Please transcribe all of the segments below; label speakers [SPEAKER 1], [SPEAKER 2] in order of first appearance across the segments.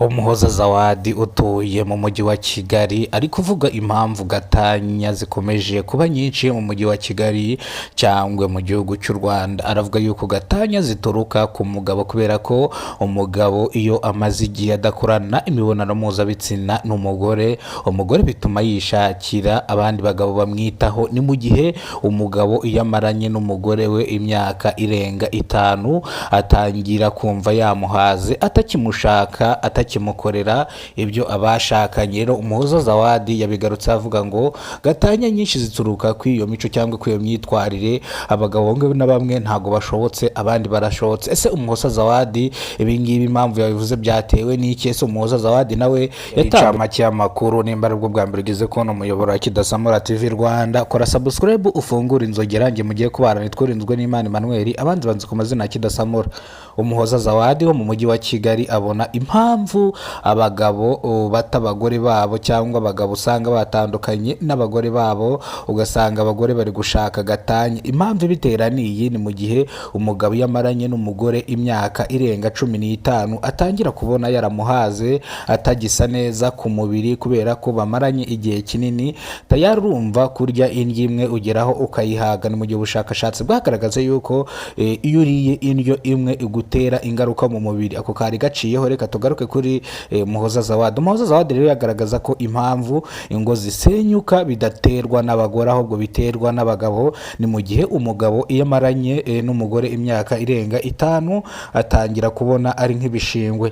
[SPEAKER 1] Umuhoza Zawadi utuye mu mujyi wa Kigali ari kuvuga impamvu gatanya zikomeje kuba nyinshi mu mujyi wa Kigali cyangwa mu gihugu cy'u Rwanda. Aravuga yuko gatanya zituruka ku mugabo, kubera ko umugabo iyo amaze igihe adakorana imibonano mpuzabitsina n'umugore, umugore bituma yishakira abandi bagabo bamwitaho. Ni mu gihe umugabo iyo amaranye n'umugore we imyaka irenga 5 atangira kumva yamuhaze, atakimushaka, atakimukorera ibyo abashakanye. Rero Umuhoza Zawadi yabigarutse avuga ngo gatanya nyinshi zituruka kuri iyo mico cyangwa kuri iyo myitwarire. Abagabo bamwe na bamwe ntabwo bashobotse, abandi barashobotse. Ese Umuhoza Zawadi ibi ngibi impamvu yabivuze byatewe n'iki? Ese Umuhoza Zawadi nawe yatanze y'amakuru? Nimba aribwo bwa mbere ugeze kubona umuyoboro wa Kidasamura TV Rwanda, kora subscribe, ufungure inzogera. Njye mugiye kubana nitworinzwe n'Imana Emmanuel, abandi banzi ku mazina ya Kidasamura. Umuhoza Zawadi wo mu mujyi wa Kigali abona impamvu abagabo bata abagore babo, cyangwa abagabo usanga batandukanye n'abagore babo, ugasanga abagore bari gushaka gatanya. Impamvu ibitera ni iyi: ni mu gihe umugabo iyo amaranye n'umugore imyaka irenga 15 atangira kubona yaramuhaze, atagisa neza ku mubiri, kubera ko bamaranye igihe kinini. Tayari urumva kurya indyo imwe ugeraho ukayihaga. Ni mu gihe ubushakashatsi bwagaragaza yuko iyo uriye indyo imwe igutera ingaruka mu mubiri. Ako kari gaciyeho. Reka tugaruke kuri Muhoza Zawadi. Umuhoza Zawadi rero yagaragaza ko impamvu ingo zisenyuka bidaterwa n'abagore, ahubwo biterwa n'abagabo. Ni mu gihe umugabo iyo amaranye n'umugore imyaka irenga 5 atangira kubona ari nk'ibishingwe,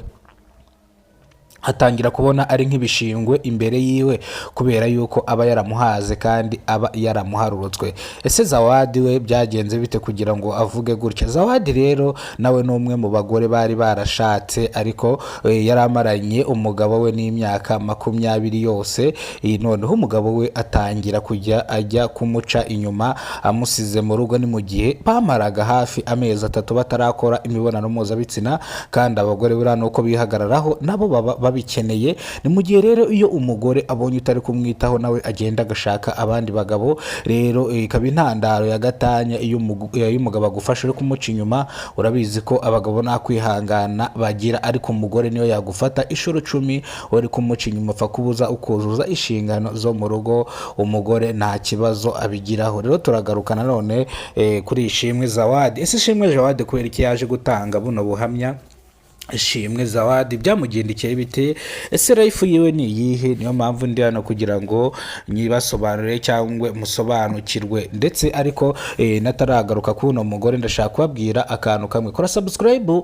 [SPEAKER 1] atangira kubona ari nk'ibishingwe imbere yiwe, kubera yuko aba yaramuhaze kandi aba yaramuharurutswe. Ese Zawadi we byagenze bite kugira ngo avuge gutya? Zawadi rero nawe ni umwe mu bagore bari barashatse, ariko yari amaranye umugabo we n'imyaka 20 yose. Noneho umugabo we atangira kujya ajya kumuca inyuma amusize mu rugo. Ni mu gihe bamaraga hafi amezi 3 batarakora imibonano mpuzabitsina, kandi abagore buriya ni uko bihagararaho, nabo baba babikeneye. Ni mu gihe rero iyo umugore abonye utari kumwitaho, nawe agenda agashaka abandi bagabo. Rero ikaba intandaro ya gatanya iyo umugabo agufashe uri kumuca inyuma. Urabizi ko abagabo nta kwihangana bagira, ariko umugore niyo yagufata inshuro 10 uri kumuca inyuma, apfa kubuza ukuzuza inshingano zo mu rugo, umugore nta kibazo abigiraho. Rero turagaruka nanone kuri Ishimwe Zawadi. Ese Ishimwe Zawadi kubera iki yaje gutanga buno buhamya? Ishimwe Zawadi byamugendekeye bite? Ese life yiwe ni iyihe? Niyo mpamvu ndi hano kugira ngo nyibasobanurire cyangwa musobanukirwe. Ndetse ariko nataragaruka kuri uno mugore, ndashaka kubabwira akantu kamwe. Kora subscribe,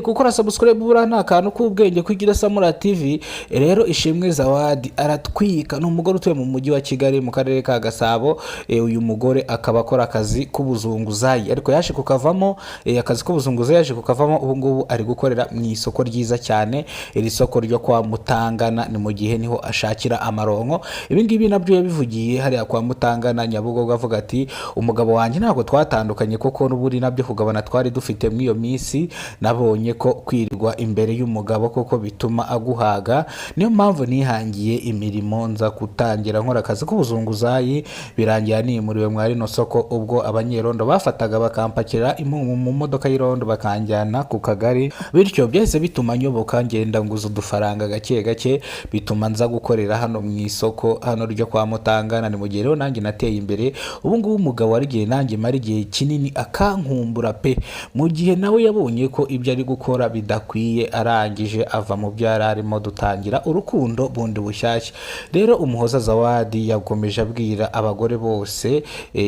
[SPEAKER 1] gukora subscribe buriya ni akantu k'ubwenge kwigira Samura TV. Rero Ishimwe Zawadi aratwika. Ni umugore utuye mu mujyi wa Kigali, mu karere ka Gasabo. Uyu mugore akaba akora akazi k'ubuzunguzayi, ariko yaje kukavamo. Akazi k'ubuzunguzayi yaje kukavamo, ubu ngubu ari gukorera mu isoko ryiza cyane, iri soko ryo kwa Mutangana. Ni mu gihe niho ashakira amaronko. Ibi ngibi nabyo yabivugiye hariya kwa Mutangana, Nyabugogo, avuga ati: "Umugabo wanjye ntabwo twatandukanye, kuko n'ubundi nabyo kugabana twari dufite muri iyo minsi. Nabonye ko kwirirwa imbere y'umugabo koko bituma aguhaga, niyo mpamvu nihangiye imirimo, nza gutangira nkora akazi k'ubuzunguzayi, birangira nimuriwe mwa rino soko, ubwo abanyerondo bafataga bakampakira impu mu modoka y'irondo bakanjyana ku kagari. Bityo byahise bituma nyoboka, ngenda nguza udufaranga gake gake, bituma nza gukorera hano mu isoko hano ryo kwa Mutangana. Ni mu gihe rero nanjye nateye imbere ubu ngubu, umugabo wari igihe nanjye mara igihe kinini akankumbura pe." Mu gihe nawe yabonye ko ibyo ari gukora bidakwiye, arangije ava mu byo yari arimo, dutangira urukundo bundi bushyashya. Rero Umuhoza Zawadi yakomeje abwira abagore bose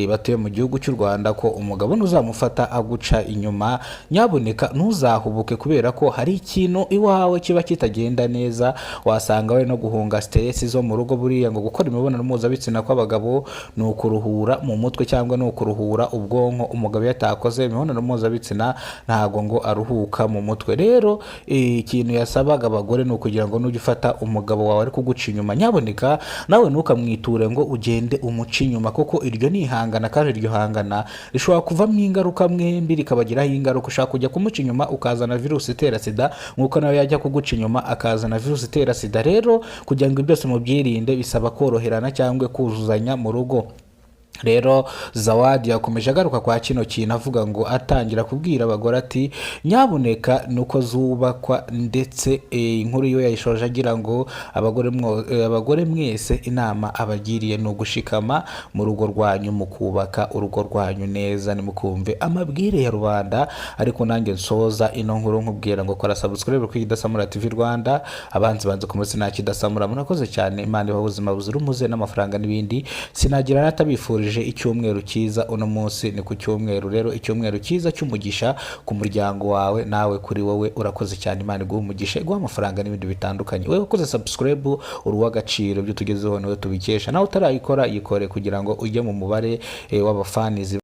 [SPEAKER 1] batuye mu gihugu cy'u Rwanda ko umugabo ntuzamufata aguca inyuma, nyabuneka ntuzahubuke, kubera ko hari ikintu iwawe kiba kitagenda neza, wasanga we no guhunga stress zo mu rugo. Buriya ngo gukora imibonano mpuzabitsina kw'abagabo ni ukuruhura mu mutwe cyangwa ni ukuruhura ubwonko. Umugabo iyo atakoze imibonano mpuzabitsina ntabwo ngo aruhuka mu mutwe. Rero ikintu yasabaga abagore ni ukugira ngo nujya ufata umugabo wawe ari kuguca inyuma, nyaboneka nawe ntukamwiture ngo ugende umuce inyuma, kuko iryo ni ihangana, kandi iryo hangana rishobora kuvamo ingaruka, mwembi rikabagiraho ingaruka. Ushaka kujya kumuca inyuma ukazana virusi itera sida, nk'uko nawe yajya kuguca inyuma akazana virusi itera sida. Rero kugira ngo ibyo byose mubyirinde, bisaba koroherana cyangwa kuzuzanya mu rugo. Rero Zawadi yakomeje agaruka kwa kino kintu, avuga ngo atangira kubwira abagore ati: "Nyabuneka nuko zubakwa." Ndetse inkuru yo yayishoje agira ngo abagore mwese, inama abagiriye ni ugushikama mu rugo rwanyu, mu kubaka urugo rwanyu neza, nimukumve amabwire ya rubanda. Ariko nanjye nsoza ino nkuru nkubwira ngo kora subscribe kuri Kidasamura TV Rwanda. Abanzi banze ku munsi nta kidasamura. Murakoze cyane, Imana ibahe ubuzima buzira umuze n'amafaranga n'ibindi. Sinagira natabifurije icyumweru cyiza. Uno munsi ni ku cyumweru rero, icyumweru cyiza cy'umugisha ku muryango wawe, nawe kuri wowe. Urakoze cyane, Imana iguhe umugisha, iguhe amafaranga n'ibindi bitandukanye. Wowe wakoze subscribe, uri uw'agaciro, ibyo tugezeho niwe tubikesha. Nawe utarayikora, yikore kugira ngo ujye mu mubare w'abafanizi.